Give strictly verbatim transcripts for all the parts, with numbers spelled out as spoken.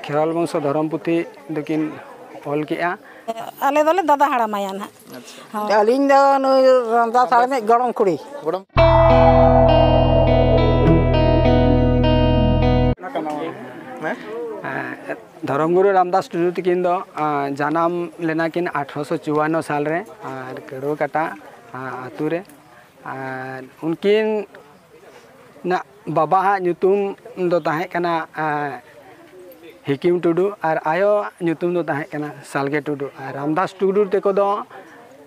ᱠᱷᱮᱨᱣᱟᱞ ᱵᱚᱝᱥᱚ ᱫᱷᱚᱨᱚᱢ ᱯᱩᱛᱷᱤ ᱫᱚᱠᱤᱱ ᱚᱞ ᱠᱮᱜᱼᱟ᱾ ᱟᱞᱮ ᱫᱚᱞᱮ ᱫᱟᱫᱟ ᱦᱟᱲᱟᱢᱟᱭᱟ ᱱᱟᱦᱟᱜ᱾ ᱟᱪᱪᱷᱟ᱾ ᱦᱳᱭ᱾ ᱟᱹᱞᱤᱧ ᱫᱚ ᱱᱩᱭ ᱨᱟᱢᱫᱟᱥ ᱦᱟᱲᱟᱢᱤᱡ ᱜᱚᱲᱚᱢ ᱠᱩᱲᱤ᱾ ᱜᱚᱲᱚᱢ᱾ ᱦᱮᱸ? ᱫᱷᱚᱨᱚᱢ ᱜᱩᱨᱩ ᱨᱟᱢᱫᱟᱥ ᱴᱩᱰᱩ ᱛᱟᱹᱠᱤᱱ ᱫᱚ, ᱟᱸ, ᱡᱟᱱᱟᱢ ᱞᱮᱱᱟ ᱠᱤᱱ ᱟᱴᱷᱨᱚᱥᱚ ᱪᱩᱣᱟᱱᱱᱚ ᱥᱟᱞ ᱨᱮ, ᱟᱨ ᱠᱟᱹᱲᱣᱟᱹ ᱠᱟᱴᱟ, ᱟᱸ, ᱟᱹᱛᱩ ᱨᱮ᱾ ᱟᱨ ᱩᱱᱠᱤᱱ ᱱᱟᱜ ᱵᱟᱵᱟᱣᱟᱜ ᱧᱩᱛᱩᱢ ᱫᱚ ᱛᱟᱦᱮᱸ ᱠᱟᱱᱟ, ᱟᱸ, ᱦᱤᱠᱤᱢ ᱴᱩᱰᱩ ᱟᱨ ᱟᱭᱳᱣᱟᱜ ᱧᱩᱛᱩᱢ ᱫᱚ ᱛᱟᱦᱮᱸ ᱠᱟᱱᱟ ᱥᱟᱞᱜᱮ ᱴᱩᱰᱩ᱾ ᱟᱨ ᱨᱟᱢᱫᱟᱥ ᱴᱩᱰᱩ ᱛᱟᱠᱚ ᱫᱚ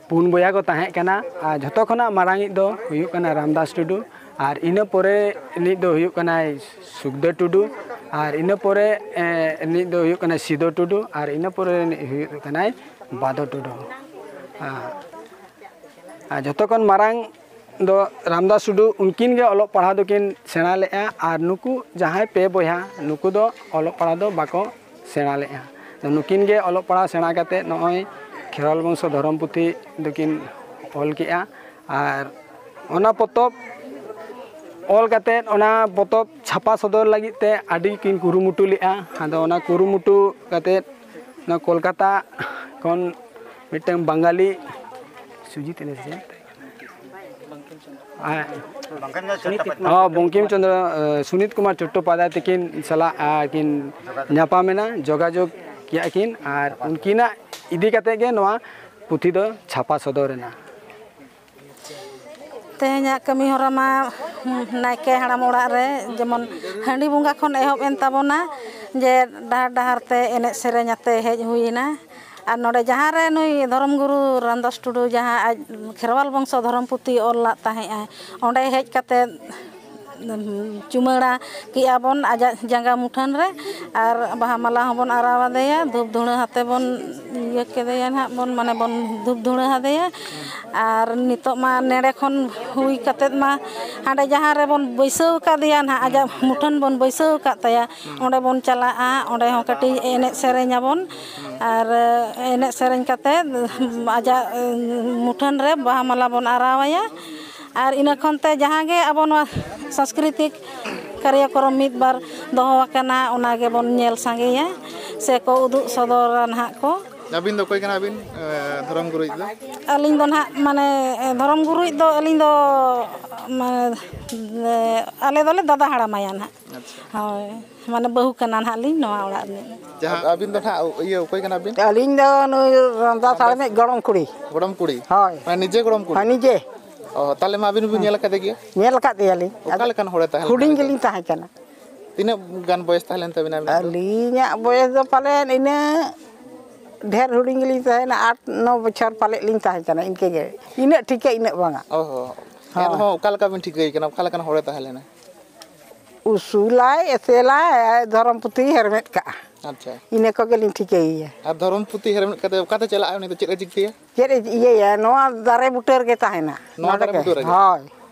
ᱯᱩᱱ ᱵᱚᱭᱦᱟ ᱠᱚ ᱛᱟᱦᱮᱸ ᱠᱟᱱᱟ᱾ ᱟᱨ ᱡᱷᱚᱛᱚ ᱠᱷᱚᱱᱟᱜ ᱢᱟᱨᱟᱝᱤᱡ ᱫᱚ ᱦᱩᱭᱩᱜ ᱠᱟᱱᱟ ᱨᱟᱢᱫᱟᱥ ᱴᱩᱰᱩ᱾ ᱟᱨ ᱤᱱᱟᱹ ᱯᱚᱨᱮ ᱨᱤᱱᱤᱡ ᱫᱚ ᱦᱩᱭᱩᱜ ᱠᱟᱱᱟᱭ ᱥᱩᱠᱫᱟᱹ ᱴᱩᱰᱩ᱾ ᱟᱨ ᱤᱱᱟᱹ ᱯᱚᱨᱮ, ᱮ, ᱨᱤᱱᱤᱡ ᱫᱚ ᱦᱩᱭᱩᱜ ᱠᱟᱱᱟᱭ ᱥᱤᱫᱚ ᱴᱩᱰᱩ᱾ ᱟᱨ ᱤᱱᱟᱹ ᱯᱚᱨᱮ ᱨᱤᱱᱤᱡ ᱦᱩᱭᱩᱜ ᱠᱟᱱᱟᱭ ᱵᱟᱫᱚ ᱴᱩᱰᱩ᱾ ᱟᱨ ᱟᱨ ᱡᱷᱚᱛᱚ ᱠᱷᱚᱱ ᱢᱟᱨᱟᱝ ᱫᱚ ᱨᱟᱢᱫᱟᱥ ᱴᱩᱰᱩ, ᱩᱱᱠᱤᱱ ᱜᱮ ᱚᱞᱚᱜ ᱯᱟᱲᱦᱟᱣ ᱫᱚᱠᱤᱱ ᱥᱮᱬᱟ ᱞᱮᱫᱼᱟ᱾ ᱟᱨ ᱱᱩᱠᱩ ᱡᱟᱦᱟᱸᱭ ᱯᱮ ᱵᱚᱭᱦᱟ, ᱱᱩᱠᱩ ᱫᱚ ᱚᱞᱚᱜ ᱯᱟᱲᱦᱟᱣ ᱫᱚ ᱵᱟᱠᱚ ᱥᱮᱬᱟ ᱞᱮᱫᱼᱟ᱾ ᱟᱫᱚ ᱱᱩᱠᱤᱱ ᱜᱮ ᱚᱞᱚᱜ ᱯᱟᱲᱦᱟᱣ ᱥᱮᱬᱟ ᱠᱟᱛᱮᱫ ᱱᱚᱜᱼᱚᱭ ᱠᱷᱮᱨᱣᱟᱞ ᱵᱚᱝᱥᱚ ᱫᱷᱚᱨᱚᱢ ᱯᱩᱛᱷᱤ ᱫᱚᱠᱤᱱ ᱚᱞ ᱠᱮᱜᱼᱟ᱾ ᱟᱨ ᱚᱱᱟ ᱯᱚᱛᱚᱵ ᱚᱞ ᱠᱟᱛᱮᱫ, ᱚᱱᱟ ᱯᱚᱛᱚᱵ ᱪᱷᱟᱯᱟ ᱥᱚᱫᱚᱨ ᱞᱟᱹᱜᱤᱫ ᱛᱮ ᱟᱹᱰᱤ ᱠᱤᱱ ᱠᱩᱨᱩᱢᱩᱴᱩ ᱞᱮᱫᱼᱟ᱾ ᱟᱫᱚ ᱚᱱᱟ ᱠᱩᱨᱩᱢᱩᱴᱩ ᱠᱟᱛᱮᱫ ᱱᱚᱣᱟ ᱠᱳᱞᱠᱟᱛᱟ ᱠᱷᱚᱱ ᱢᱤᱫᱴᱟᱝ ᱵᱟᱝᱜᱟᱞᱤ ᱥᱩᱡᱤᱛ ᱮᱱᱮ ᱥᱮ ᱪᱮᱫ? ᱦᱮᱸ᱾ ᱦᱚᱸ, ᱵᱚᱝᱠᱤᱢ ᱪᱚᱸᱫᱽᱨᱚ, ᱮ, ᱥᱩᱱᱤᱛ ᱠᱩᱢᱟᱨ ᱪᱚᱴᱴᱳᱯᱟᱫᱽᱫᱷᱟᱭ ᱛᱟᱹᱠᱤᱱ ᱥᱟᱞᱟᱜ, ᱟ, ᱠᱤᱱ ᱧᱟᱯᱟᱢ ᱮᱱᱟ, ᱡᱳᱜᱟᱡᱳᱜᱽ ᱠᱮᱜᱼᱟ ᱠᱤᱱ, ᱟᱨ ᱩᱱᱠᱤᱱᱟᱜ ᱤᱫᱤ ᱠᱟᱛᱮᱫ ᱜᱮ ᱱᱚᱣᱟ ᱯᱩᱛᱷᱤ ᱫᱚ ᱪᱷᱟᱯᱟ ᱥᱚᱫᱚᱨ ᱮᱱᱟ᱾ ᱛᱮᱦᱮᱧᱟᱜ ᱠᱟᱹᱢᱤ ᱦᱚᱨᱟ ᱢᱟ ᱱᱟᱭᱠᱮ ᱦᱟᱲᱟᱢ ᱚᱲᱟᱜ ᱨᱮ ᱡᱮᱢᱚᱱ ᱦᱟᱺᱰᱤ ᱵᱚᱸᱜᱟ ᱠᱷᱚᱱ ᱮᱦᱚᱵ ᱮᱱ ᱛᱟᱵᱚᱱᱟ, ᱡᱮ ᱰᱟᱦᱟᱨ ᱰᱟᱦᱟᱨ ᱛᱮ ᱮᱱᱮᱡ ᱥᱮᱨᱮᱧ ᱟᱛᱮ ᱦᱮᱡ ᱦᱩᱭᱮᱱᱟ᱾ ᱟᱨ ᱱᱚᱰᱮ ᱡᱟᱦᱟᱸ ᱨᱮ ᱱᱩᱭ ᱫᱷᱚᱨᱚᱢ ᱜᱩᱨᱩ ᱨᱟᱢᱫᱟᱥ ᱴᱩᱰᱩ ᱡᱟᱦᱟᱸ ᱟᱡ ᱠᱷᱮᱨᱣᱟᱞ ᱵᱚᱝᱥᱚ ᱫᱷᱚᱨᱚᱢ ᱯᱩᱛᱷᱤ ᱚᱞ ᱞᱟᱫ ᱛᱟᱦᱮᱸᱜ ᱟᱭ, ᱚᱸᱰᱮ ᱦᱮᱡ ᱠᱟᱛᱮ ᱪᱩᱢᱟᱹᱲᱟ ᱠᱮᱜᱼᱟ ᱵᱚᱱ ᱟᱡᱟᱜ ᱡᱟᱸᱜᱟ ᱢᱩᱴᱷᱟᱹᱱ ᱨᱮ, ᱟᱨ ᱵᱟᱦᱟ ᱢᱟᱞᱟ ᱦᱚᱸᱵᱚᱱ ᱟᱨᱟᱣ ᱟᱫᱮᱭᱟ, ᱫᱷᱩᱯ ᱫᱷᱩᱬᱟᱹ ᱟᱛᱮ ᱵᱚᱱ ᱤᱭᱟᱹ ᱠᱮᱫᱮᱭᱟ ᱱᱟᱦᱟᱜ ᱵᱚᱱ, ᱢᱟᱱᱮ ᱵᱚᱱ ᱫᱷᱩᱯ ᱫᱷᱩᱬᱟᱹ ᱟᱫᱮᱭᱟ᱾ ᱟᱨ ᱱᱤᱛᱚᱜ ᱢᱟ ᱱᱮᱰᱮ ᱠᱷᱚᱱ ᱦᱩᱭ ᱠᱟᱛᱮᱫ ᱢᱟ ᱦᱟᱸᱰᱮ ᱡᱟᱦᱟᱸ ᱨᱮᱵᱚᱱ ᱵᱟᱹᱭᱥᱟᱹᱣ ᱟᱠᱟᱫᱮᱭᱟ ᱱᱟᱦᱟᱜ, ᱟᱡᱟᱜ ᱢᱩᱴᱷᱟᱹᱱ ᱵᱚᱱ ᱵᱟᱹᱭᱥᱟᱹᱣ ᱟᱠᱟᱫ ᱛᱟᱭᱟ, ᱚᱸᱰᱮ ᱵᱚᱱ ᱪᱟᱞᱟᱜᱼᱟ, ᱚᱸᱰᱮ ᱦᱚᱸ ᱠᱟᱹᱴᱤᱡ ᱮᱱᱮᱡ ᱥᱮᱨᱮᱧ ᱟᱵᱚᱱ᱾ ᱟᱨ ᱮᱱᱮᱡ ᱥᱮᱨᱮᱧ ᱠᱟᱛᱮᱫ ᱟᱡᱟᱜ ᱢᱩᱴᱷᱟᱹᱱ ᱨᱮ ᱵᱟᱦᱟ ᱢᱟᱞᱟ ᱵᱚᱱ ᱟᱨᱟᱣ ᱟᱭᱟ᱾ ᱟᱨ ᱤᱱᱟᱹ ᱠᱷᱚᱱ ᱛᱮ ᱡᱟᱦᱟᱸ ᱜᱮ ᱟᱵᱚ ᱱᱚᱣᱟ ᱥᱟᱝᱥᱠᱨᱤᱛᱤᱠ ᱠᱟᱨᱭᱟᱠᱨᱚᱢ ᱢᱤᱫ ᱵᱟᱨ ᱫᱚᱦᱚ ᱟᱠᱟᱱᱟ, ᱚᱱᱟ ᱜᱮᱵᱚᱱ ᱧᱮᱞ ᱥᱟᱸᱜᱮᱭᱟ ᱥᱮ ᱠᱚ ᱩᱫᱩᱜ ᱥᱚᱫᱚᱨᱟ ᱱᱟᱦᱟᱜ ᱠᱚ᱾ ᱟᱹᱵᱤᱱ ᱫᱚ ᱚᱠᱚᱭ ᱠᱟᱱᱟ ᱵᱤᱱ? ᱮ, ᱫᱷᱚᱨᱚᱢ ᱜᱩᱨᱩ ᱤᱡ ᱫᱚ? ᱟᱹᱞᱤᱧ ᱫᱚ ᱱᱟᱦᱟᱜ, ᱢᱟᱱᱮ, ᱫᱷᱚᱨᱚᱢ ᱜᱩᱨᱩ ᱤᱡ ᱫᱚ ᱟᱹᱞᱤᱧ ᱫᱚ, ᱢᱟᱱᱮ, ᱟᱞᱮ ᱫᱚᱞᱮ ᱫᱟᱫᱟ ᱦᱟᱲᱟᱢ ᱟᱭᱟ ᱱᱟᱦᱟᱜ᱾ ᱟᱪᱪᱷᱟ᱾ ᱦᱳᱭ, ᱢᱟᱱᱮ, ᱵᱟᱹᱦᱩ ᱠᱟᱱᱟ ᱱᱟᱦᱟᱜ ᱞᱤᱧ ᱱᱚᱣᱟ ᱚᱲᱟᱜ ᱨᱤᱱᱤᱡ᱾ ᱡᱟᱦᱟᱸ ᱟᱹᱵᱤᱱ ᱫᱚ ᱱᱟᱦᱟᱜ ᱤᱭᱟᱹ ᱚᱠᱚᱭ ᱠᱟᱱᱟ ᱵᱤᱱ? ᱟᱹᱞᱤᱧ ᱫᱚ ᱱᱩᱭ ᱨᱟᱢᱫᱟᱥ ᱦᱟᱲᱟᱢᱤᱡ ᱜᱚᱲᱚᱢ ᱠᱩᱲᱤ᱾ ᱜᱚᱲᱚᱢ ᱠᱩᱲᱤ? ᱦᱳᱭ᱾ ᱢᱟᱱᱮ, ᱱᱤᱡᱮ ᱜᱚᱲᱚᱢ ᱠᱩᱲᱤ? ᱦᱳᱭ, ᱱᱤᱡᱮ᱾ ᱚ, ᱛᱟᱦᱞᱮ ᱢᱟ ᱟᱹᱵᱤᱱ ᱵᱤᱱ ᱧᱮᱞ ᱟᱠᱟᱫᱮ ᱜᱮᱭᱟ᱾ ᱧᱮᱞ ᱟᱠᱟᱫ ᱜᱮᱭᱟᱞᱤᱧ᱾ ᱚᱠᱟ ᱞᱮᱠᱟᱱ ᱦᱚᱲᱮ ᱛᱟᱦᱮᱸ ᱞᱮᱱᱟ ᱦᱩᱰᱤᱧ ᱩᱱᱤ ᱫᱚ? ᱜᱮᱞᱤᱧ ᱛᱟᱦᱮᱸ ᱠᱟᱱᱟ᱾ ᱛᱤᱱᱟᱹᱜ ᱜᱟᱱ ᱵᱚᱭᱮᱥ ᱛᱟᱦᱮᱸ ᱞᱮᱱ ᱛᱟᱵᱤᱱᱟ ᱟᱹᱵᱤᱱᱟᱜ ᱫᱚ? ᱟᱹᱞᱤᱧᱟᱜ ᱵᱚᱭᱮᱥ ᱫᱚ ᱯᱟᱞᱮᱱ ᱤᱱᱟᱹ ᱰᱷᱮᱨ ᱦᱩᱰᱤᱧ ᱜᱮᱞᱤᱧ ᱛᱟᱦᱮᱸ ᱠᱟᱱᱟ, ᱟᱴ ᱱᱚ ᱵᱚᱪᱷᱚᱨ ᱯᱟᱞᱮᱫ ᱞᱤᱧ ᱛᱟᱦᱮᱸ ᱠᱟᱱᱟ, ᱤᱱᱠᱟᱹ ᱜᱮ᱾ ᱤᱱᱟᱹᱜ ᱴᱷᱤᱠᱟᱹ, ᱤᱱᱟᱹᱜ ᱵᱟᱝᱟ᱾ ᱚ ᱦᱚᱸ᱾ ᱦᱳᱭ᱾ ᱮᱱᱦᱚᱸ ᱚᱠᱟ ᱞᱮᱠᱟ ᱵᱤᱱ ᱴᱷᱤᱠᱟᱹᱭᱮ ᱠᱟᱱᱟ, ᱚᱠᱟ ᱞᱮᱠᱟᱱ ᱦᱚᱲᱮ ᱛᱟᱦᱮᱸ ᱞᱮᱱᱟ? ᱩᱥᱩᱞᱟᱭ, ᱮᱥᱮᱞᱟᱭ, ᱟᱨ ᱫᱷᱚᱨᱚᱢ ᱯᱩᱛᱷᱤ ᱦᱮᱨᱢᱮᱫ ᱠᱟᱜᱼᱟ᱾ ᱟᱪᱪᱷᱟ᱾ ᱤᱱᱟᱹ ᱠᱚᱜᱮᱞᱤᱧ ᱴᱷᱤᱠᱟᱹᱭᱮᱭᱟ᱾ ᱟᱨ ᱫᱷᱚᱨᱚᱢ ᱯᱩᱛᱷᱤ ᱦᱮᱨᱢᱮᱫ ᱠᱟᱛᱮ ᱚᱠᱟᱛᱮ ᱪᱟᱞᱟᱜᱼᱟᱭ ᱩᱱᱤ ᱫᱚ, ᱪᱮᱫ ᱮ ᱪᱤᱠᱟᱹᱭᱟ? ᱪᱮᱫ ᱮ ᱤᱭᱟᱹᱭᱟ, ᱱᱚᱣᱟ ᱫᱟᱨᱮ ᱵᱩᱴᱟᱹ ᱨᱮᱜᱮ ᱛᱟᱦᱮᱱᱟ᱾ ᱱᱚᱣᱟ ᱱᱚᱰᱮ ᱫᱟᱨᱮ ᱜᱮ? ᱵᱩᱴᱟᱹ ᱨᱮᱜᱮ? ᱦᱳᱭ᱾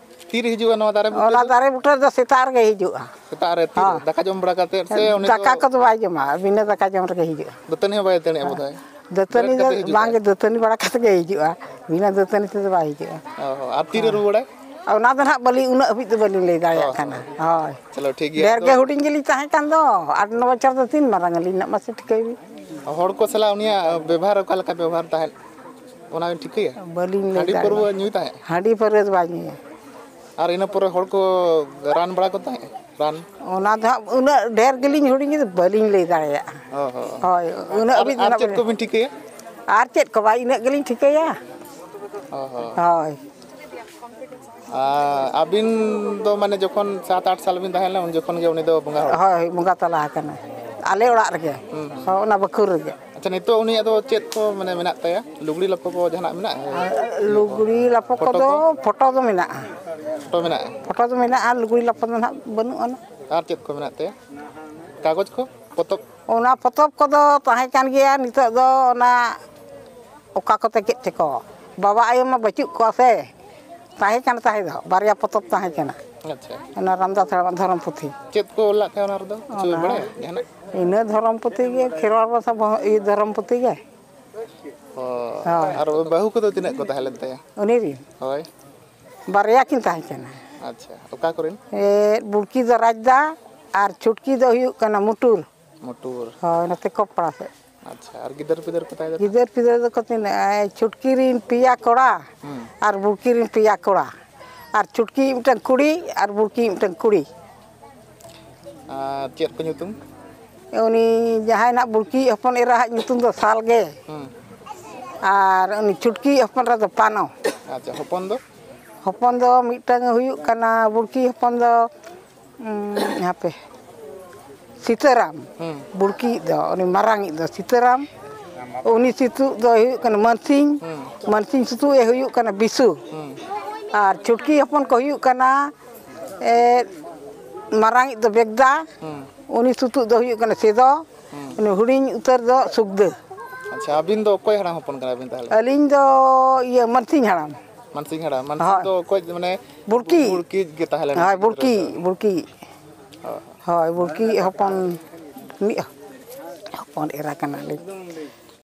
ᱛᱤᱨᱮ ᱦᱤᱡᱩᱜᱼᱟ ᱱᱚᱣᱟ ᱫᱟᱨᱮ ᱵᱩᱴᱟᱹ ᱚᱱᱟ ᱫᱚ? ᱫᱟᱨᱮ ᱵᱩᱴᱟᱹ ᱨᱮᱫᱚ ᱥᱮᱛᱟᱜ ᱨᱮᱜᱮ ᱦᱤᱡᱩᱜᱼᱟ᱾ ᱥᱮᱛᱟᱜ ᱨᱮ ᱛᱤᱨᱮ? ᱦᱮᱸ᱾ ᱫᱟᱠᱟ ᱡᱚᱢ ᱵᱟᱲᱟ ᱠᱟᱛᱮ ᱥᱮ ᱩᱱᱤ ᱫᱟᱠᱟ ᱫᱚ ᱠᱚᱫᱚ ᱵᱟᱭ ᱡᱚᱢᱟ, ᱵᱤᱱᱟᱹ ᱫᱟᱠᱟ ᱡᱚᱢ ᱨᱮᱜᱮ ᱦᱤᱡᱩᱜᱼᱟ᱾ ᱫᱟᱹᱛᱟᱹᱱᱤ ᱦᱚᱸ ᱵᱟᱭ ᱫᱟᱹᱛᱟᱹᱱᱤᱜᱼᱟ ᱦᱮᱸ᱾ ᱵᱚᱫᱷᱚᱭ? ᱫᱟᱹᱛᱟᱹᱱᱤ ᱵᱮᱨᱮᱫ ᱫᱚ ᱠᱟᱛᱮ ᱦᱤᱡᱩᱜᱼᱟᱭ? ᱵᱟᱝᱜᱮ, ᱫᱟᱹᱛᱟᱹᱱᱤ ᱵᱟᱲᱟ ᱠᱟᱛᱮ ᱜᱮ ᱦᱤᱡᱩᱜᱼᱟ, ᱵᱤᱱᱟᱹ ᱫᱟᱹᱛᱟᱹᱱᱤ ᱛᱮᱫᱚ ᱵᱟᱭ ᱦᱤᱡᱩᱜᱼᱟ᱾ ᱚ ᱦᱚᱸ, ᱟᱨ ᱛᱤᱨᱮ ᱦᱮᱸ᱾ ᱨᱩᱣᱟᱹᱲᱟᱭ? ᱚᱱᱟ ᱫᱚ ᱱᱟᱦᱟᱜ ᱵᱟᱹᱞᱤᱧ, ᱩᱱᱟᱹᱜ ᱦᱟᱹᱵᱤᱡ ᱫᱚ ᱵᱟᱹᱞᱤᱧ ᱞᱟᱹᱭ ᱫᱟᱲᱮᱭᱟᱜ ᱚ ᱠᱟᱱᱟ᱾ ᱦᱚᱸ᱾ ᱦᱳᱭ᱾ ᱪᱚᱞᱚ, ᱴᱷᱤᱠ ᱜᱮᱭᱟ, ᱰᱷᱮᱨ ᱟᱫᱚ ᱜᱮ ᱦᱩᱰᱤᱧ ᱜᱮᱞᱤᱧ ᱛᱟᱦᱮᱸ ᱠᱟᱱ ᱫᱚ, ᱟᱴ ᱱᱚ ᱵᱚᱪᱷᱚᱨ ᱫᱚ ᱛᱤᱱ ᱢᱟᱨᱟᱝ ᱟᱹᱞᱤᱧ ᱱᱟᱜ ᱢᱟᱥᱮ ᱴᱷᱤᱠᱟᱹᱭ ᱵᱤᱱ᱾ ᱦᱚᱲ ᱠᱚ ᱥᱟᱞᱟᱜ ᱩᱱᱤᱭᱟᱜ ᱵᱮᱵᱷᱟᱨ ᱚᱠᱟ ᱞᱮᱠᱟ ᱵᱮᱵᱚᱦᱟᱨ ᱛᱟᱦᱮᱸᱫ, ᱚᱱᱟ ᱵᱤᱱ ᱴᱷᱤᱠᱟᱹᱭᱟ? ᱵᱟᱹᱞᱤᱧ ᱞᱟᱹᱭ ᱦᱟᱺᱰᱤ ᱯᱟᱹᱨᱣᱟᱹ ᱫᱟᱲᱮᱭᱟᱜᱼᱟ᱾ ᱧᱩᱭ ᱛᱟᱦᱮᱸᱫ? ᱦᱟᱺᱰᱤ ᱯᱟᱹᱣᱨᱟᱹ ᱫᱚ ᱵᱟᱭ ᱧᱩᱭᱟ᱾ ᱟᱨ ᱤᱱᱟᱹ ᱯᱚᱨᱮ ᱦᱚᱲ ᱠᱚ ᱨᱟᱱ ᱵᱟᱲᱟ ᱠᱚ ᱛᱟᱦᱮᱸᱫ? ᱨᱟᱱ? ᱚᱱᱟ ᱫᱚ ᱦᱟᱸᱜ ᱩᱱᱟᱹᱜ ᱰᱷᱮᱨ ᱜᱮᱞᱤᱧ ᱦᱩᱰᱤᱧ ᱜᱮ, ᱵᱟᱹᱞᱤᱧ ᱞᱟᱹᱭ ᱫᱟᱲᱮᱭᱟᱜᱼᱟ᱾ ᱚ ᱦᱚᱸ᱾ ᱦᱳᱭ, ᱩᱱᱟᱹᱜ ᱟᱨ, ᱦᱟᱹᱵᱤᱡ ᱫᱚ ᱟᱨ ᱱᱟᱜ ᱪᱮᱫ ᱵᱟᱹᱞᱤᱧ ᱠᱚᱵᱤᱱ ᱴᱷᱤᱠᱟᱹᱭᱟ? ᱟᱨ ᱪᱮᱫ ᱠᱚ ᱵᱟᱭ, ᱤᱱᱟᱹᱜ ᱜᱮᱞᱤᱧ ᱴᱷᱤᱠᱟᱹᱭᱟ᱾ ᱚ ᱦᱚᱸ᱾ ᱦᱳᱭ᱾ ᱟᱨ ᱟᱹᱵᱤᱱ ᱫᱚ ᱢᱟᱱᱮ ᱡᱚᱠᱷᱚᱱ ᱥᱟᱛ ᱟᱴ ᱥᱟᱞ ᱵᱤᱱ ᱛᱟᱦᱮᱸ ᱞᱮᱱᱟ, ᱩᱱ ᱡᱚᱠᱷᱚᱱ ᱜᱮ ᱩᱱᱤ ᱫᱚ ᱵᱚᱸᱜᱟ ᱦᱚᱲ? ᱦᱳᱭ, ᱵᱚᱸᱜᱟ ᱛᱟᱞᱟ ᱟᱠᱟᱱᱟᱭ᱾ ᱟᱞᱮ ᱚᱲᱟᱜ ᱨᱮᱜᱮ᱾ ᱦᱩᱸ, ᱦᱩᱸ᱾ ᱦᱳᱭ, ᱚᱱᱟ ᱵᱟᱹᱠᱷᱩᱞ ᱨᱮᱜᱮ᱾ ᱟᱪᱪᱷᱟ, ᱱᱤᱛᱚᱜ ᱩᱱᱤᱭᱟᱜ ᱫᱚ ᱪᱮᱫ ᱠᱚ ᱢᱟᱱᱮ ᱢᱮᱱᱟᱜ ᱛᱟᱭᱟ? ᱞᱩᱜᱽᱲᱤ ᱞᱟᱯᱚ ᱠᱚ ᱡᱟᱦᱟᱱᱟᱜ ᱢᱮᱱᱟᱜᱼᱟ? ᱟᱨ ᱤᱭᱟᱹ ᱠᱚ? ᱞᱩᱜᱽᱲᱤ ᱞᱟᱯᱚ ᱯᱷᱳᱴᱳ ᱠᱚᱫᱚ ᱠᱚ? ᱯᱷᱳᱴᱳ ᱫᱚ ᱢᱮᱱᱟᱜᱼᱟ᱾ ᱯᱷᱳᱴᱳ ᱢᱮᱱᱟᱜᱼᱟ? ᱯᱷᱳᱴᱳ ᱫᱚ ᱢᱮᱱᱟᱜᱼᱟ, ᱞᱩᱜᱽᱲᱤ ᱞᱟᱯᱚ ᱫᱚ ᱱᱟᱦᱟᱜ ᱵᱟᱹᱱᱩᱜ ᱟᱱᱟ᱾ ᱟᱨ ᱪᱮᱫ ᱠᱚ ᱢᱮᱱᱟᱜ ᱛᱟᱭᱟ? ᱠᱟᱜᱚᱡᱽ ᱠᱚ? ᱯᱚᱛᱚᱵ? ᱚᱱᱟ ᱯᱚᱛᱚᱵ ᱠᱚᱫᱚ ᱛᱟᱦᱮᱸ ᱠᱟᱱ ᱜᱮᱭᱟ, ᱱᱤᱛᱚᱜ ᱫᱚ ᱚᱱᱟ ᱚᱠᱟ ᱠᱚᱛᱮ ᱪᱮᱫ ᱛᱮᱠᱚ, ᱵᱟᱵᱟ ᱟᱭᱳ ᱢᱟ ᱵᱟᱹᱪᱩᱜ ᱠᱚᱣᱟ ᱥᱮ, ᱛᱟᱦᱮᱸ ᱠᱟᱱᱟ ᱛᱟᱦᱮᱸ ᱫᱚ, ᱵᱟᱨᱭᱟ ᱯᱚᱛᱚᱵ ᱛᱟᱦᱮᱸ ᱠᱟᱱᱟ᱾ ᱟᱪᱪᱷᱟ᱾ ᱚᱱᱟ ᱨᱟᱢᱫᱟᱥ ᱦᱟᱲᱟᱢᱟᱜ ᱫᱷᱚᱨᱚᱢ ᱯᱩᱛᱷᱤ᱾ ᱪᱮᱫ ᱠᱚ ᱚᱞ ᱞᱟᱜ ᱛᱟᱦᱮᱸ ᱚᱱᱟ ᱨᱮᱫᱚ? ᱠᱤᱪᱷᱩ ᱵᱤᱱ ᱚᱱᱟ ᱵᱟᱲᱟᱭᱟ ᱡᱟᱦᱟᱱᱟᱜ? ᱤᱱᱟᱹ ᱫᱷᱚᱨᱚᱢ ᱯᱩᱛᱷᱤ ᱜᱮ, ᱠᱷᱮᱨᱣᱟᱲ ᱵᱚᱝᱥᱚ ᱵᱚᱦᱚ-, ᱤᱭᱟᱹ ᱫᱷᱚᱨᱚᱢ ᱯᱩᱛᱷᱤ ᱜᱮ᱾ ᱚ, ᱦᱳᱭ᱾ ᱟᱨ ᱵᱟᱹᱦᱩ ᱠᱚᱫᱚ ᱛᱤᱱᱟᱹᱜ ᱠᱚ ᱛᱟᱦᱮᱸ ᱞᱮᱱ ᱛᱟᱭᱟ? ᱩᱱᱤ ᱨᱤᱱ? ᱦᱳᱭ᱾ ᱵᱟᱨᱭᱟ ᱠᱤᱱ ᱛᱟᱦᱮᱸ ᱠᱟᱱᱟ᱾ ᱟᱪᱪᱷᱟ, ᱚᱠᱟ ᱠᱚᱨᱮᱱ? ᱮᱫ, ᱵᱩᱲᱠᱤ ᱫᱚ ᱨᱟᱡᱽᱫᱟ ᱟᱨ ᱪᱷᱩᱴᱠᱤ ᱫᱚ ᱦᱩᱭᱩᱜ ᱠᱟᱱᱟ ᱢᱩᱴᱩᱨ᱾ ᱢᱩᱴᱩᱨ᱾ ᱦᱳᱭ, ᱱᱚᱛᱮ ᱠᱚᱯᱲᱟ ᱥᱮᱫ᱾ ᱟᱪᱪᱷᱟ, ᱟᱨ ᱜᱤᱫᱟᱹᱨ ᱯᱤᱫᱟᱹᱨ ᱠᱚ ᱛᱟᱭ ᱫᱚ? ᱜᱤᱫᱟᱹᱨ ᱯᱤᱫᱟᱹᱨ ᱫᱚᱠᱚ ᱛᱤᱱᱟᱹᱜ? ᱟᱭ, ᱪᱷᱩᱴᱠᱤ ᱨᱤᱱ ᱯᱮᱭᱟ ᱠᱚᱲᱟ ᱦᱩᱸ᱾ ᱟᱨ ᱵᱩᱲᱠᱤ ᱨᱤᱱ ᱯᱮᱭᱟ ᱠᱚᱲᱟ, ᱟᱨ ᱪᱷᱩᱴᱠᱤ ᱢᱤᱫᱴᱟᱝ ᱠᱩᱲᱤ ᱟᱨ ᱵᱩᱲᱠᱤ ᱢᱤᱫᱴᱟᱝ ᱠᱩᱲᱤ᱾ ᱟᱨ ᱪᱮᱫ ᱠᱚ ᱧᱩᱛᱩᱢ? ᱩᱱᱤ ᱡᱟᱦᱟᱸᱭ ᱱᱟᱜ ᱵᱩᱲᱠᱤ ᱦᱚᱯᱚᱱ ᱮᱨᱟ ᱦᱟᱜ ᱧᱩᱛᱩᱢ ᱫᱚ ᱥᱟᱞᱜᱮ᱾ ᱦᱩᱸ᱾ ᱟᱨ ᱩᱱᱤ ᱪᱷᱩᱴᱠᱤ ᱦᱚᱯᱚᱱ ᱨᱮᱫᱚ ᱯᱟᱱᱚ᱾ ᱟᱪᱪᱷᱟ, ᱦᱚᱯᱚᱱ ᱫᱚ? ᱦᱚᱯᱚᱱ ᱫᱚ ᱢᱤᱫᱴᱟᱝ ᱦᱩᱭᱩᱜ ᱠᱟᱱᱟ, ᱵᱩᱲᱠᱤ ᱦᱚᱯᱚᱱ ᱫᱚ, ᱩᱸ, ᱦᱟᱯᱮ, ᱥᱤᱛᱟᱹᱨᱟᱢ᱾ ᱦᱩᱸ᱾ ᱵᱩᱲᱠᱤᱭᱤᱡ ᱫᱚ, ᱩᱱᱤ ᱢᱟᱨᱟᱝᱤᱡ ᱫᱚ ᱥᱤᱛᱟᱹᱨᱟᱢ᱾ ᱩᱱᱤ ᱥᱤᱛᱩᱜ ᱫᱚ ᱦᱩᱭᱩᱜ ᱠᱟᱱᱟ ᱢᱟᱱᱥᱤᱝ᱾ ᱦᱩᱸ᱾ ᱢᱟᱱᱥᱤᱝ ᱥᱤᱛᱩᱜ ᱮ ᱦᱩᱭᱩᱜ ᱠᱟᱱᱟ ᱵᱤᱥᱩ᱾ ᱦᱩᱸ᱾ ᱟᱨ ᱪᱷᱩᱴᱠᱤ ᱦᱚᱯᱚᱱ ᱠᱚ ᱦᱩᱭᱩᱜ ᱠᱟᱱᱟ, ᱮ, ᱢᱟᱨᱟᱝᱤᱡ ᱫᱚ ᱵᱮᱜᱽᱫᱟ᱾ ᱦᱩᱸ᱾ ᱩᱱᱤ ᱥᱩᱛᱩᱜ ᱫᱚ ᱦᱩᱭᱩᱜ ᱠᱟᱱᱟ ᱥᱮᱫᱚ᱾ ᱦᱩᱸ᱾ ᱩᱱᱤ ᱦᱩᱰᱤᱧ ᱩᱛᱟᱹᱨ ᱫᱚ ᱥᱩᱠᱫᱟᱹ᱾ ᱟᱪᱪᱷᱟ, ᱟᱹᱵᱤᱱ ᱫᱚ ᱚᱠᱚᱭ ᱦᱟᱲᱟᱢ ᱦᱚᱯᱚᱱ ᱠᱟᱱᱟ ᱵᱤᱱ ᱛᱟᱦᱚᱞᱮ? ᱟᱹᱞᱤᱧ ᱫᱚ ᱤᱭᱟᱹ ᱢᱟᱱᱥᱤᱝ ᱦᱟᱲᱟᱢ᱾ ᱢᱟᱱᱥᱤᱝ ᱦᱟᱲᱟᱢ, ᱢᱟᱱᱥᱤᱝ ᱦᱳᱭ᱾ ᱫᱚ ᱚᱠᱚᱭ, ᱢᱟᱱᱮ? ᱵᱩᱲᱠᱤ᱾ ᱵᱩᱲᱠᱤ ᱜᱮ ᱛᱟᱦᱮᱸ ᱞᱮᱱᱟ ᱦᱳᱭ, ᱥᱮ ᱜᱤᱫᱽᱨᱟᱹ ᱵᱩᱲᱠᱤ, ᱫᱚ? ᱵᱩᱲᱠᱤ᱾ ᱦᱳᱭ᱾ ᱦᱳᱭ, ᱵᱩᱲᱠᱤ ᱦᱚᱯᱚᱱ, ᱢᱤᱫ ᱦᱚᱯᱚᱱ ᱮᱨᱟ ᱠᱟᱱᱟᱞᱤᱧ᱾